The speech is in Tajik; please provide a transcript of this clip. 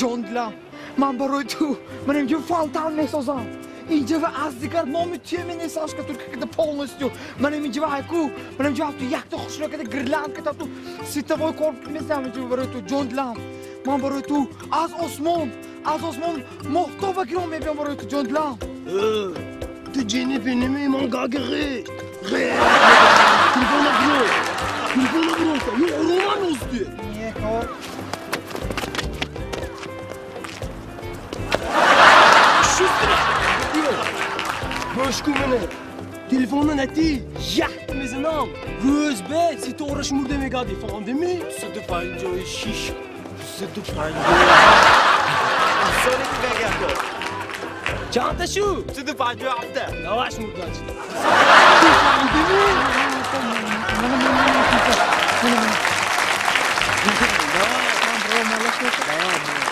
Ҷон дилам, ман барои ту ман инҷо фонтан месозам. Инҷа ва аз дигар номи туя менесам, шкатулка када полностью. Ман инҷа ва ҳайку, ман инҷа ту якта хушро када гирлянд када ту световой корпус месам инҷа барои ту, ҷон дилам. Ман барои ту аз осмон моҳтоба гирон мебиям барои ту, ҷон дилам. Ту ҷини биними ман гаги ғишт. Ғишт. Телефона бро. Телефона бро. Ё оромам ёзди. Не, кор. Гӯш кун мене. Телефонна натӣ, якта мезанам. Рӯз бе ситора шумурда мегади, фаҳмдими? 256, 250. Соли мегако. Чандта шу? 257. Давай шумурда. Фаҳмдими? Давай.